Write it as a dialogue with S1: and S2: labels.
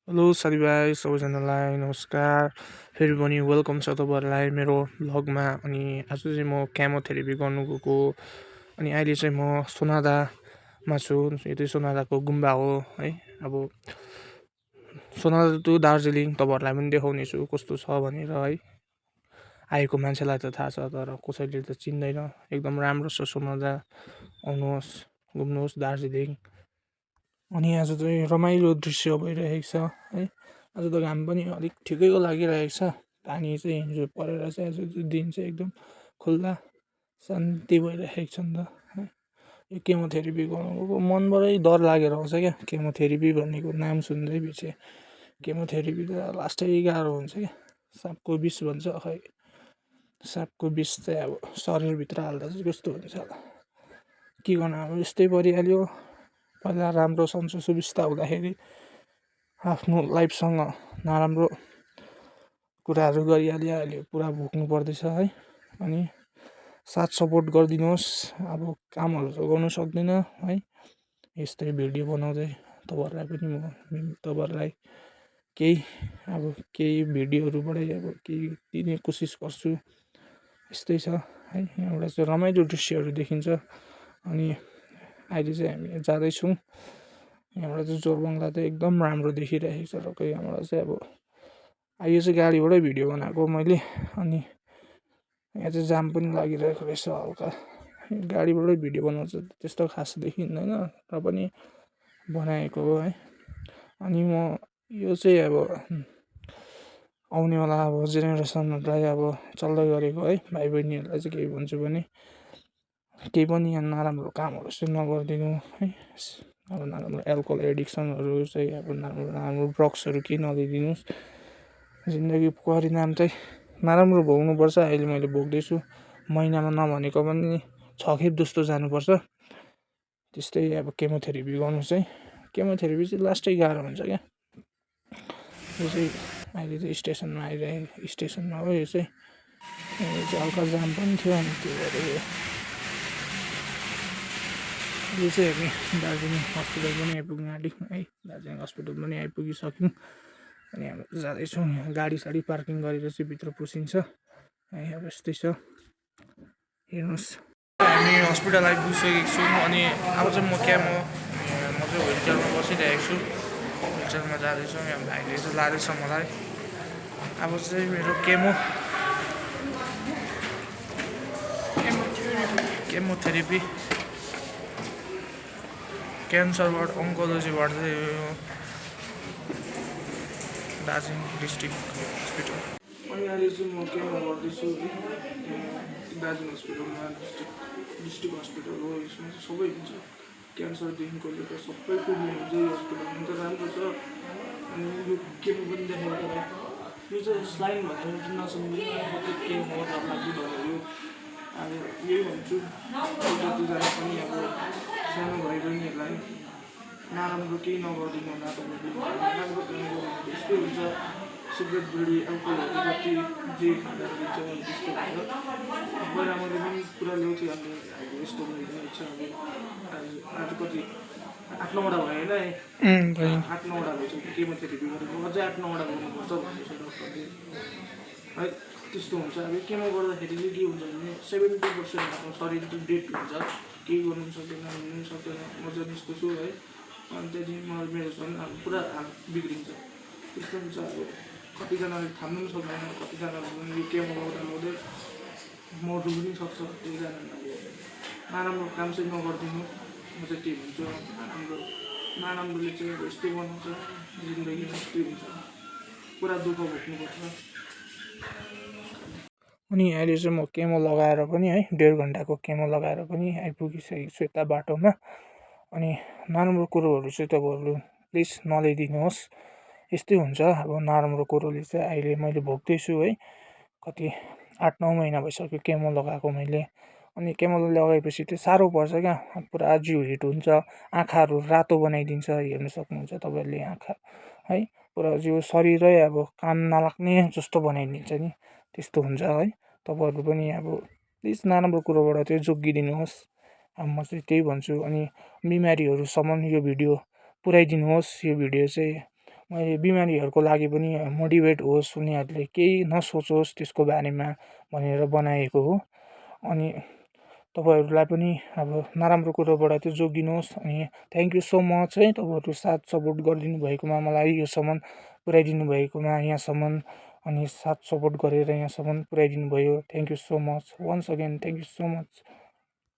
S1: Hello साथीभाइ सबैजनालाई नमस्कार। फेरि पनि वेलकम छ तपाईँहरूलाई मेरो भ्लगमा। अनि आज चाहिँ म केमोथेरापी गर्नु गएको। अनि अहिले चाहिँ म सोनादामा छु। यो चाहिँ सोनादाको गुम्बा हो है। अब सोनादा टु दार्जिलिङ तपाईँहरूलाई पनि देखाउने छु कस्तो छ भनेर है। आएको मान्छेलाई त थाहा छ, तर कसैले त चिन्दैन। एकदम राम्रो छ सोनादा, आउनुहोस् घुम्नुहोस् दार्जिलिङ। अनि आज चाहिँ रमाइलो दृश्य भइरहेको छ है। आज त घाम पनि अलिक ठिकैको लागिरहेको छ। पानी चाहिँ हिजो परेर चाहिँ आज दिन चाहिँ एकदम खुल्ला शान्ति भइरहेको छ नि त है। यो केमोथेरापी गर्नुको मनबाटै डर लागेर आउँछ क्या। केमोथेरापी भन्नेको नाम सुन्दै पछि केमोथेरापी त लास्टै गाह्रो हुन्छ क्या। साँपको विष भन्छ, खै साँपको विष चाहिँ अब शरीरभित्र हाल्दा चाहिँ कस्तो हुन्छ होला के गर्नु। अब यस्तै परिहाल्यो। पहिला राम्रो सन्चो सुविस्ता हुँदाखेरि आफ्नो लाइफसँग नराम्रो कुराहरू गरिहाल्यो, अहिले पुरा भोग्नु पर्दैछ है। अनि साथ सपोर्ट गरिदिनुहोस्। अब कामहरू त गर्नु सक्दिनँ है। यस्तै भिडियो बनाउँदै तपाईँहरूलाई पनि तपाईँहरूलाई केही भिडियोहरूबाटै अब केही दिने कोसिस गर्छु। यस्तै छ है। यहाँबाट चाहिँ रमाइलो दृश्यहरू देखिन्छ। अनि अहिले चाहिँ हामी जाँदैछौँ। यहाँबाट चाहिँ जोरबङ्गला त एकदम राम्रो देखिरहेको छ। र यहाँबाट चाहिँ अब यो चाहिँ गाडीबाटै भिडियो बनाएको मैले। अनि यहाँ चाहिँ जाम पनि लागिरहेको रहेछ हल्का। गाडीबाटै भिडियो बनाउँछ त्यस्तो खास देखिँदैन, र पनि बनाएको हो है। अनि म यो चाहिँ अब आउनेवाला अब जेनेरेसनहरूलाई अब चल्दै गरेको है भाइ बहिनीहरूलाई चाहिँ केही भन्छु भने, केही पनि यहाँ नराम्रो कामहरू चाहिँ नगरिदिनु है। अब नराम्रो एल्कोहल एडिक्सनहरू चाहिँ अब नराम्रो ड्रग्सहरू केही नलिदिनुहोस्। जिन्दगीको परिणाम चाहिँ नराम्रो भोग्नुपर्छ। अहिले मैले भोग्दैछु। महिनामा नभनेको पनि 6 खेप जस्तो जानुपर्छ। त्यस्तै अब केमोथेरापी गर्नु चाहिँ, केमोथेरापी चाहिँ लास्टै गाह्रो हुन्छ क्या। यो चाहिँ अहिले चाहिँ स्टेसनमा हो। यो चाहिँ हल्का जाम पनि थियो। अनि त्यो भएर यो चाहिँ हामी दार्जिलिङ हस्पिटल पनि आइपुग्नु आँट्यौँ है। दार्जिलिङ हस्पिटल पनि आइपुगिसक्यौँ। अनि हामी जाँदैछौँ। यहाँ गाडी साडी पार्किङ गरेर चाहिँ भित्र पसिन्छ है। अब यस्तै छ, हेर्नुहोस्। हामी हस्पिटल आइपुगिसकेको छौँ। अनि अब चाहिँ म चाहिँ व्हिलचेयरमा बसिरहेको छु। व्हिलचेयरमा जाँदैछौँ। यहाँ भाइले चाहिँ लाँदैछ मलाई। अब चाहिँ मेरो केमोथेरापी क्यान्सरबाट ओन्कोलोजीबाट चाहिँ यो दार्जिलिङ डिस्ट्रिक्ट हस्पिटल। अनि अहिले चाहिँ म केमो गर्दैछु दार्जिलिङ हस्पिटलमा। डिस्ट्रिक्ट हस्पिटल हो। यसमा चाहिँ सबै हुन्छ, क्यान्सरदेखिको लिएर सबै पुग्ने हुन्छ यो हस्पिटलमा। त राम्रो छ। अनि यो केमो पनि देखाएको तर यो चाहिँ स्लाइन भनेर चाहिँ नसम्झिनु, मात्रै केमो डर लाग्यो भनेर। अब यही भन्छु जतिजना पनि अब सानो भाइ बहिनीहरूलाई नराम्रो केही नगरिदिनु होला। तपाईँले राम्रो काम गर्नु यस्तै हुन्छ। सिगरेट बिडी एल्कोहलहरू जति जे खाँदा दिन्छ त्यस्तो हुन्छ। पहिला मैले पनि पुरा ल्याउँथेँ। अब यस्तो भइरहेको छ। अब आज कति 8-9वटा भयो होइन। 8-9वटा भइसक्यो केमोथेरापी गरेको। अझै 8-9वटा गर्नुपर्छ भन्दैछ डक्टरले है। त्यस्तो हुन्छ। अब केमो गर्दाखेरि चाहिँ के हुन्छ भने 70% आफ्नो शरीर चाहिँ डेड हुन्छ। केही गर्नु सक्दैन, हिँड्नु सक्दैन। म चाहिँ त्यस्तो छु है। अनि त्यहाँदेखि मेरो झन् अब पुरा हात बिग्रिन्छ। त्यस्तो हुन्छ। अब कतिजनाले थाम्नु पनि सक्दैन। कतिजनाले यो केमो गर्दा मर्नु पनि सक्छ। त्यहीजनाले अब नराम्रो काम चाहिँ नगरिदिनु। म चाहिँ त्यही भन्छु। नराम्रोले चाहिँ अब यस्तै बनाउँछ। जिन्दगीमा यस्तै हुन्छ। पुरा दुःख भोग्नुपर्छ। अनि अहिले चाहिँ म केमो लगाएर पनि है 1.5 घन्टाको केमो लगाएर पनि आइपुगिसकेको छु यता बाटोमा। अनि नराम्रो कुरोहरू चाहिँ तपाईँहरू प्लिज नल्याइदिनुहोस्। यस्तै हुन्छ। अब नराम्रो कुरोले चाहिँ अहिले मैले भोग्दैछु है। कति 8-9 महिना भइसक्यो केमो लगाएको मैले। अनि केमो लगाएपछि चाहिँ साह्रो पर्छ क्या। पुरा जिउ हिट हुन्छ। आँखाहरू रातो बनाइदिन्छ। हेर्नु सक्नुहुन्छ तपाईँहरूले आँखा है। पुरा जिउ शरीरै अब काम नलाग्ने जस्तो बनाइदिन्छ नि, त्यस्तो हुन्छ है। तपाईँहरू पनि अब प्लिज नराम्रो कुरोबाट चाहिँ जोगिदिनुहोस्। अब म चाहिँ त्यही भन्छु। अनि बिमारीहरूसम्म यो भिडियो पुऱ्याइदिनुहोस्। यो भिडियो चाहिँ मैले बिमारीहरूको लागि पनि मोटिभेट होस्, उनीहरूले केही नसोचोस् त्यसको बारेमा भनेर बनाएको हो। अनि तपाईँहरूलाई पनि अब नराम्रो कुरोबाट चाहिँ जोगिनुहोस्। अनि थ्याङ्क यू सो मच है, तपाईँहरू साथ सपोर्ट गरिदिनु भएकोमा, मलाई योसम्म पुऱ्याइदिनु भएकोमा यहाँसम्म, अनि साथ सपोर्ट गरेर यहाँसम्म पुऱ्याइदिनु भयो। Thank you so much, once again thank you so much.